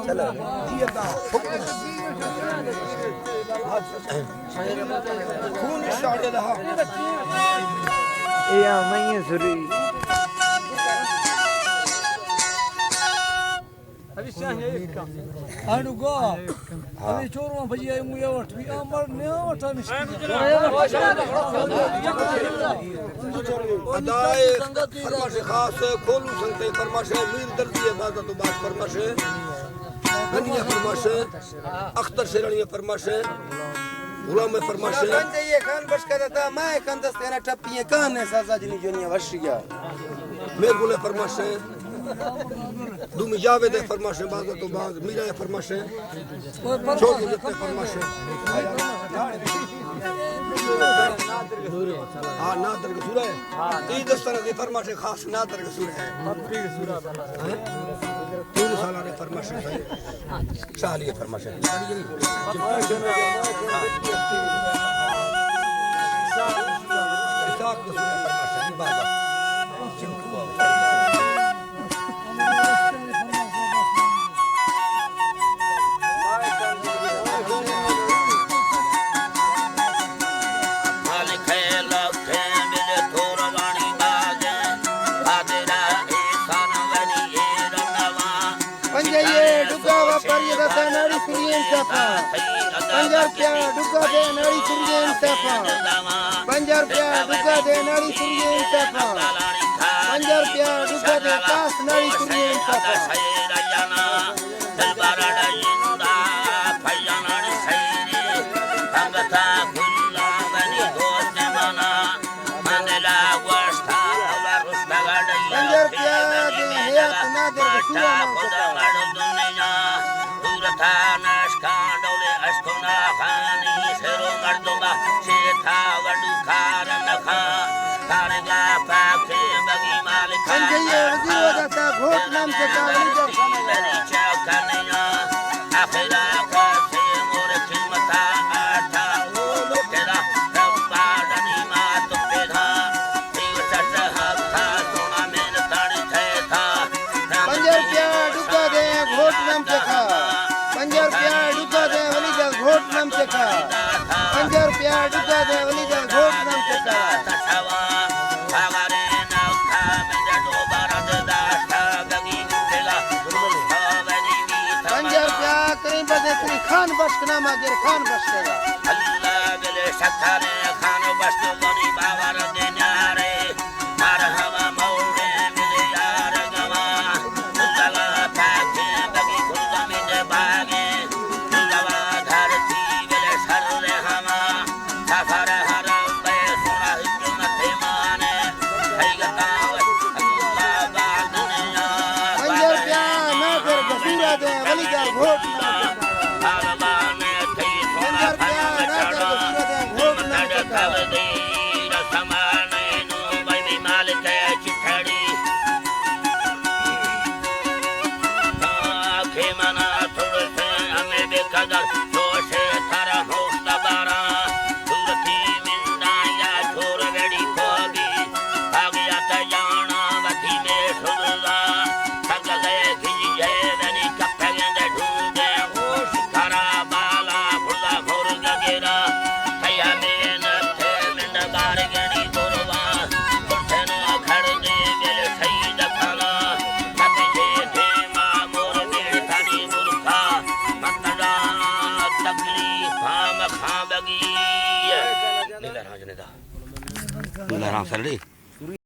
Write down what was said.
چلو۔ خون شاڑے دہا۔ اے آ میں سری۔ انو گا۔ ابھی چورواں بجی آئی مویا وٹ بھی آمر نیا وٹا نشتی۔ ادائے فرمائش خاص کھولو سنگتے فرمائش میر دردی عبادت و باز فرمائش۔ غنی فرمائش۔ اختر شیرانی فرمائش۔ غلام فرمائش۔ بندے یہ خان بشکا دتا، میں خان دست ہے نا ٹپی ہے، کان ہے سازا جنی جنیا وشیا۔ میر گل فرمائش۔ دومی جاوید ءِ فرمائش ایں، باز تو باز، میرا ءِ فرمائش ایں، چوکی جت ءِ فرمائش ایں۔ ہاں، نادر قصور ہے۔ اے دستان کی فرمائش خاص نادر قصور ہے۔ ہاں؟ تین سال نے فرمائش ہے۔ شاہ علی فرمائش ہے۔ اسحاق قصور ہے فرمائش ہے۔ بابا۔ پنجاہ ڈگا و پری دتا ناڑی سرین سفا۔ پنجاہ روپیہ ڈگا دے ناڑی سرین سفا۔ پنجاہ روپیہ ڈگا دے ناڑی سرین سفا۔ پنجاہ روپیہ ڈگا دے کاس ناڑی سرین سفا۔ پنجاہ روپیہ دے حیات نادر رسول اللہ۔ پنجائی وزیر ودا تا گھوٹ نام سے کاغذی در پنجاہ روپیہ ڈگا دے گھوٹ نام سے کھا۔ پنجاہ روپیہ ڈگا دے ولی جا گھوٹ نام سے کھا۔ پنجاہ روپیہ ڈگا دے ولی جا گھوٹ نام سے کھا۔ پنجاہ روپیہ کریں بدے تری خان بشک نام آ گر خان بشک۔ پنجاہ روپیہ نادر گھوٹ نام سے کھا۔ پنجاہ روپیہ نادر گھوٹ نام سے کھا۔